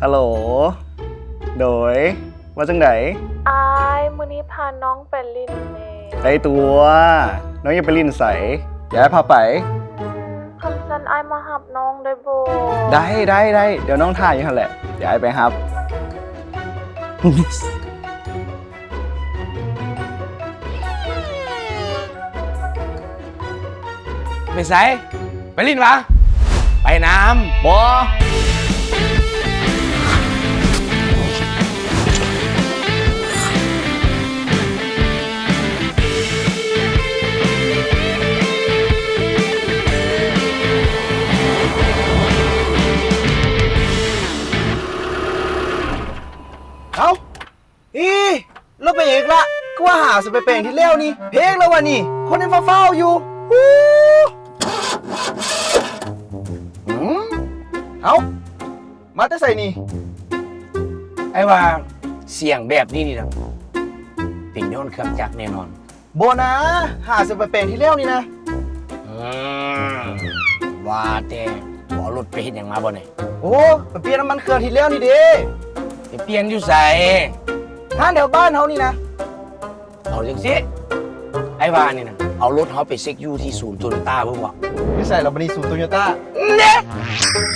ອາໂຫຼ ໂດຍ ວ່າຈັ່ງໃດ? ອ້າຍ ມື້ນີ້ພານ້ອງໄປຫຼິ້ນແດ່. ໄດ້ຕົວະ ນ້ອງຢາກໄປຫຼິ້ນໃສ? ຢາກໃຫ້ພາໄປ? ຄັນຊັ້ນອ້າຍມາຮັບນ້ອງໄດ້ບໍ່? ໄດ້ ໄດ້ ໄດ້ ດຽວນ້ອງຖ້າຢູ່ຫັ້ນແຫຼະ ດຽວອ້າຍໄປຮັບ. ໄປໃສ? ໄປຫຼິ້ນຫວາ? ໄປນຳ ບໍ່. ເອົ້າ ອີ ລົດໄປອີກລະ ຄືວ່າຫາຊິໄປແປງທີ່ແລ້ວນີ້ ເພກແລ້ວວະນີ້ ຄົນຍັງຟ້າວໆຢູ່. ຫູ ຫືມ ເອົ້າ ມາແຕ່ໃສນີ້? ອ້າຍວ່າສຽງແບບນີ້ນີ້ນະ ເປັນຍ້ອນເຄື່ອງຈັກແນ່ນອນ. ບໍ່ນາ ຫາຊິໄປແປງທີ່ແລ້ວນີ້ນະ. ອືມ ວ່າແຕ່ ບໍ່ເອົາລົດໄປເຮັດຫຍັງມາບໍ່ນີ້? ໂອ້ ໄປປ່ຽນນ້ຳມັນເຄື່ອງທີ່ແລ້ວນີ້ເດ້. ໄປປ່ຽນຢູ່ໃສ? ຮ້ານແຖວບ້ານເຮົານີ້ນະ. ເອົາຈັ່ງຊີ້ ອ້າຍວ່ານີ້ນະ ເອົາລົດເຮົາໄປເຊັກຢູ່ທີ່ສູນໂຕໂຍຕ້າເບິ່ງເບາະ. ຢູ່ໃສລະບັດນີ້ສູນໂຕໂຍຕ້າ? ເນະ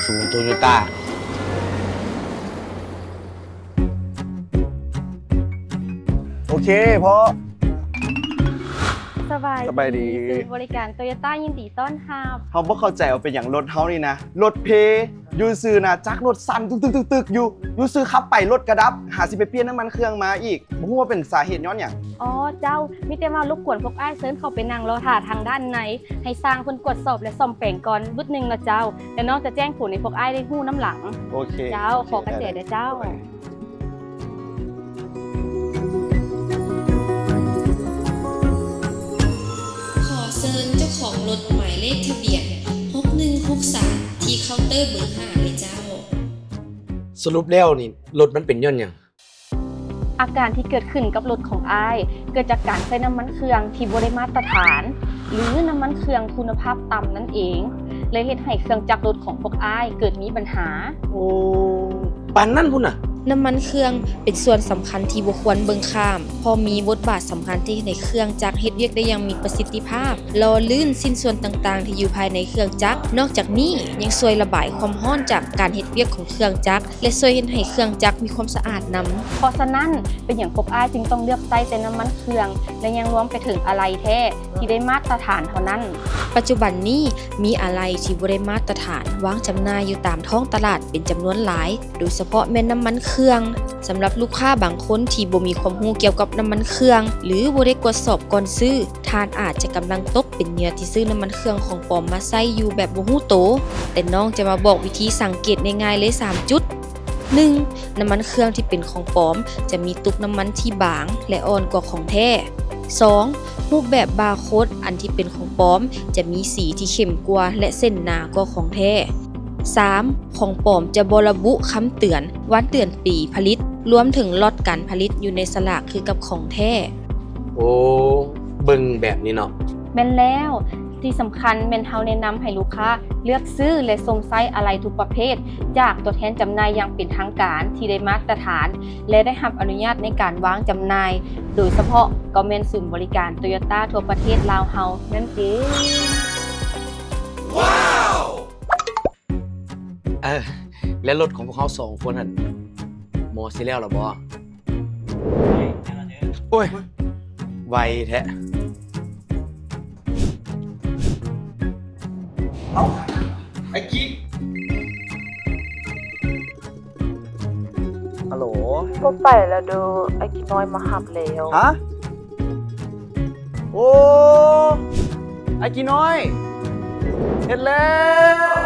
ສູນໂຕໂຍຕ້າ. ໂອເຄ ພໍ່. ສະບາຍ ສະບາຍດີ ສູນບໍລິການໂຕໂຍຕ້າຍິນດີຕ້ອນຮັບ. ເຮົາບໍ່ເຂົ້າໃຈວ່າເປັນຫຍັງລົດເຮົານີ້ນະ ລົດເພ ຢູ່ຊື່ນະ ຈັກລົດສັ່ນຕຶກໆໆໆຢູ່ ຢູ່ຊື່ຂັບໄປລົດກະດັບ ຫາຊິໄປປ່ຽນນ້ຳມັນເຄື່ອງມາອີກ ບໍ່ຮູ້ວ່າເປັນສາເຫດຍ້ອນຫຍັງ. ອໍ ເຈົ້າ ມີແຕ່ວ່າລົບກວນພວກອ້າຍເຊີນເຂົ້າໄປນັ່ງລໍຖ້າທາງດ້ານໃນ ໃຫ້ຊ່າງເພິ່ນກວດສອບ ແລະ ສ້ອມແປງກ່ອນບຶດໜຶ່ງເນາະເຈົ້າ ແລ້ວນ້ອງຈະແຈ້ງຜົນໃຫ້ພວກອ້າຍໄດ້ຮູ້ນຳຫຼັງ. ໂອເຄ ເຈົ້າ ໂອເຄ ຂໍຂອບໃຈເດີເຈົ້າ. ຂໍເຊີນເຈົ້າຂອງລົດໝາຍເລກທະບຽນຫົກໜຶ່ງຫົກສາມ ທີ່ເຄົາເຕີເບີຫ້າເລີຍເຈົ້າ. ສະຫຼຸບແລ້ວນີ້ ລົດມັນເປັນຍ້ອນຫຍັງ? ອາການທີ່ເກີດຂຶ້ນກັບລົດຂອງອ້າຍ ເກີດຈາກການໃຊ້ນ້ຳມັນເຄື່ອງທີ່ບໍ່ໄດ້ມາດຕະຖານ ຫຼື ນ້ຳມັນເຄື່ອງຄຸນນະພາບຕ່ຳນັ້ນເອງ ເລີຍເຮັດໃຫ້ເຄື່ອງຈັກລົດຂອງພວກອ້າຍເກີດມີບັນຫາ. ໂອ້ ປານນັ້ນພຸ້ນນະ? ນ້ຳມັນເຄື່ອງເປັນສ່ວນສຳຄັນທີ່ບໍ່ຄວນເບິ່ງຂ້າມ ເພາະມີບົດບາດສຳຄັນທີ່ເຮັດໃຫ້ເຄື່ອງຈັກເຮັດວຽກໄດ້ຢ່າງມີປະສິດທິພາບ, ຫຼໍ່ລື່ນ, ຊິ້ນສ່ວນຕ່າງໆທີ່ຢູ່ພາຍໃນເຄື່ອງຈັກ. ນອກຈາກນີ້ຍັງຊ່ວຍລະບາຍຄວາມຮ້ອນຈາກການເຮັດວຽກຂອງເຄື່ອງຈັກ ແລະ ຊ່ວຍເຮັດໃຫ້ເຄື່ອງຈັກມີຄວາມສະອາດນຳ. ເພາະສະນັ້ນ ເປັນຫຍັງພວກອ້າຍຈຶ່ງຕ້ອງເລືອກໃຊ້ແຕ່ນ້ຳມັນເຄື່ອງ ແລະ ຍັງລວມໄປເຖິງອາໄຫຼ່ແທ້ທີ່ໄດ້ມາດຕະຖານເທົ່ານັ້ນ? ປັດຈຸບັນນີ້ມີອາໄຫຼ່ທີ່ບໍ່ໄດ້ມາດຕະຖານວາງຈຳໜ່າຍຢູ່ຕາມທ້ອງຕະຫຼາດເປັນຈຳນວນຫຼາຍ, ໂດຍສະເພາະແມ່ນນ້ຳມັນເຄື່ອງ. ສຳລັບລູກຄ້າບາງຄົນທີ່ບໍ່ມີຄວາມຮູ້ກ່ຽວກັບນ້ຳມັນເຄື່ອງ ຫຼື ບໍ່ໄດ້ກວດສອບກ່ອນຊື້, ທ່ານອາດຈະກຳລັງຕົກເປັນເຫຍື່ອທີ່ຊື້ນ້ຳມັນເຄື່ອງຂອງປອມມາໃຊ້ຢູ່ແບບບໍ່ຮູ້ໂຕ. ແຕ່ນ້ອງຈະມາບອກວິທີສັງເກດງ່າຍໆເລີຍສາມຈຸດ. ໜຶ່ງ, ນ້ຳມັນເຄື່ອງທີ່ເປັນຂອງປອມຈະມີຕຸກນ້ຳມັນທີ່ບາງ ແລະ ອ່ອນກວ່າຂອງແທ້. ສອງ, ຮູບແບບບາໂຄດອັນທີ່ເປັນຂອງປອມຈະມີສີທີ່ເຂັ້ມກວ່າ ແລະ ເສັ້ນໜາກວ່າຂອງແທ້. ສາມ, ຂອງປອມຈະບໍ່ລະບຸຄຳເຕືອນວັນເດືອນປີຜະລິດ, ລວມເຖິງລັອດການຜະລິດຢູ່ໃນສະຫຼາກຄືກັບຂອງແທ້. ໂອ້ ເບິ່ງແບບນີ້ເນາະ. ແມ່ນແລ້ວ. ທີ່ສຳຄັນແມ່ນເຮົາແນະນຳໃຫ້ລູກຄ້າເລືອກຊື້ ແລະ ຊົມໃຊ້ອາໄຫຼ່ທຸກປະເພດ ຈາກຕົວແທນຈຳໜ່າຍຢ່າງເປັນທາງການທີ່ໄດ້ມາດຕະຖານ ແລະ ໄດ້ຮັບອະນຸຍາດໃນການວາງຈຳໜ່າຍ, ໂດຍສະເພາະກໍແມ່ນສູນບໍລິການໂຕໂຍຕ້າທົ່ວປະເທດລາວເຮົານັ້ນເອງ. ວ້າວ! ເອີ ແລະ ລົດຂອງພວກເຮົາສອງຄົນຫັ້ນ ໝໍຊິແລ້ວລະບໍ່? ໂອ້ຍ ໄວແທ້. ເອົ້າ ໄອ້ກີ້. ອາໂຫຼ ບໍ່ໄປລະເດີ ໄອ້ກີ້ນ້ອຍມາຮັບແລ້ວ. ຮະ? ໂອ້ ໄອ້ກີ້ນ້ອຍ ເຮັດແລ້ວ.